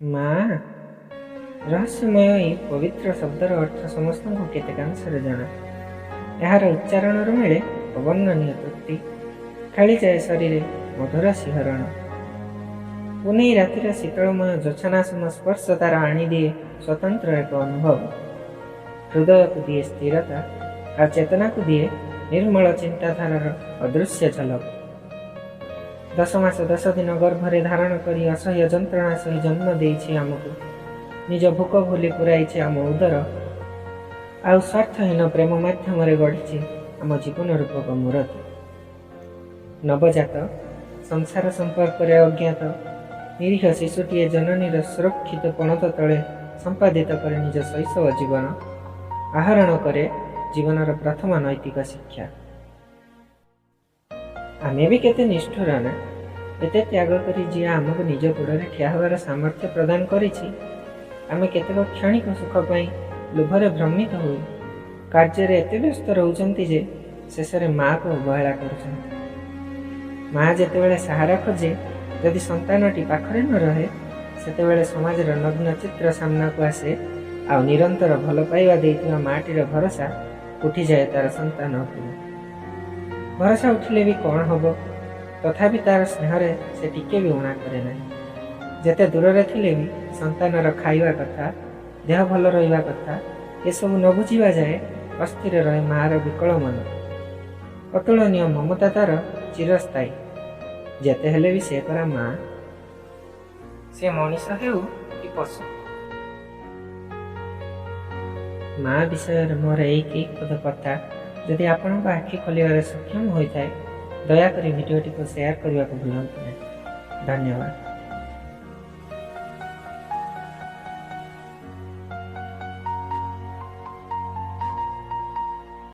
ମା ରହସ୍ୟମୟ ଏହି ପବିତ୍ର ଶବ୍ଦର ଅର୍ଥ ସମସ୍ତଙ୍କୁ କେତେକାଂଶରେ ଜଣା। ଏହାର ଉଚ୍ଚାରଣରୁ ମିଳେ ଅବର୍ଣ୍ଣନୀୟ ତୃପ୍ତି, ଖେଳିଯାଏ ଶରୀରେ ମଧୁର ଶିହରଣ। ପୁନେଇ ରାତିର ଶୀତଳମୟ ଜୋଛନାସମ ସ୍ପର୍ଶ ତାର ଆଣିଦିଏ ସ୍ୱତନ୍ତ୍ର ଏକ ଅନୁଭବ। ହୃଦୟକୁ ଦିଏ ସ୍ଥିରତା ଆଉ ଚେତନାକୁ ଦିଏ ନିର୍ମଳ ଚିନ୍ତାଧାରାର ଅଦୃଶ୍ୟ ଝଲକ। 10 ମାସ 10 ଦିନ ଗର୍ଭରେ ଧାରଣ କରି ଅସହ୍ୟ ଯନ୍ତ୍ରଣା ସହି ଜନ୍ମ ଦେଇଛି ଆମକୁ। ନିଜ ଭୋକ ଭୁଲି ପୁରାଇଛି ଆମ ଉଦର ଆଉ ସ୍ୱାର୍ଥହୀନ ପ୍ରେମ ମାଧ୍ୟମରେ ଗଢ଼ିଛି ଆମ ଜୀବନ ରୂପକ ମୂରତି। ନବଜାତ ସଂସାର ସମ୍ପର୍କରେ ଅଜ୍ଞାତ ନିରୀହ ଶିଶୁଟିଏ ଜନନୀର ସୁରକ୍ଷିତ ପଣତ ତଳେ ସମ୍ପାଦିତ କରେ ନିଜ ଶୈଶବ ଜୀବନ, ଆହରଣ କରେ ଜୀବନର ପ୍ରଥମ ନୈତିକ ଶିକ୍ଷା। ଆମେ ବି କେତେ ନିଷ୍ଠୁର ନା? ଏତେ ତ୍ୟାଗ କରି ଯିଏ ଆମକୁ ନିଜ ଗୋଡ଼ରେ ଠିଆ ହେବାର ସାମର୍ଥ୍ୟ ପ୍ରଦାନ କରିଛି, ଆମେ କେତେକ କ୍ଷଣିକ ସୁଖ ପାଇଁ ଲୋଭରେ ଭ୍ରମିତ ହୋଇ କାର୍ଯ୍ୟରେ ଏତେ ବ୍ୟସ୍ତ ରହୁଛନ୍ତି ଯେ ଶେଷରେ ମାଆକୁ ଅବହେଳା କରୁଛନ୍ତି। ମାଆ ଯେତେବେଳେ ସାହାରା ଖୋଜେ, ଯଦି ସନ୍ତାନଟି ପାଖରେ ନ ରହେ, ସେତେବେଳେ ସମାଜର ନଗ୍ନ ଚିତ୍ର ସାମ୍ନାକୁ ଆସେ ଆଉ ନିରନ୍ତର ଭଲ ପାଇବା ଦେଇଥିବା ମାଆଟିର ଭରସା ଉଠିଯାଏ ତାର ସନ୍ତାନ ଉପରୁ। ଭରସା ଉଠିଲେ ବି କ'ଣ ହେବ, ତଥାପି ତାର ସ୍ନେହରେ ସେ ଟିକେ ବି ଊଣା କରେ ନାହିଁ। ଯେତେ ଦୂରରେ ଥିଲେ ବି ସନ୍ତାନର ଖାଇବା କଥା, ଦେହ ଭଲ ରହିବା କଥା, ଏସବୁ ନ ବୁଝିବା ଯାଏ ଅସ୍ଥିର ରହେ ମାଆର ବିକଳ ମନ। ଅତୁଳନୀୟ ମମତା ତାର ଚିରସ୍ଥାୟୀ। ଯେତେ ହେଲେ ବି ସେ ପରା ମା, ସେ ମଣିଷ ହେଉ କି ପଶୁ। ମା ବିଷୟରେ ମୋର ଏଇ କେଇ ପଦ କଥା ଯଦି ଆପଣଙ୍କ ଆଖି ଖୋଲିବାରେ ସକ୍ଷମ ହୋଇଥାଏ, ଦୟାକରି ଭିଡ଼ିଓଟିକୁ ସେୟାର କରିବାକୁ ଭୁଲନ୍ତୁ ନାହିଁ। ଧନ୍ୟବାଦ।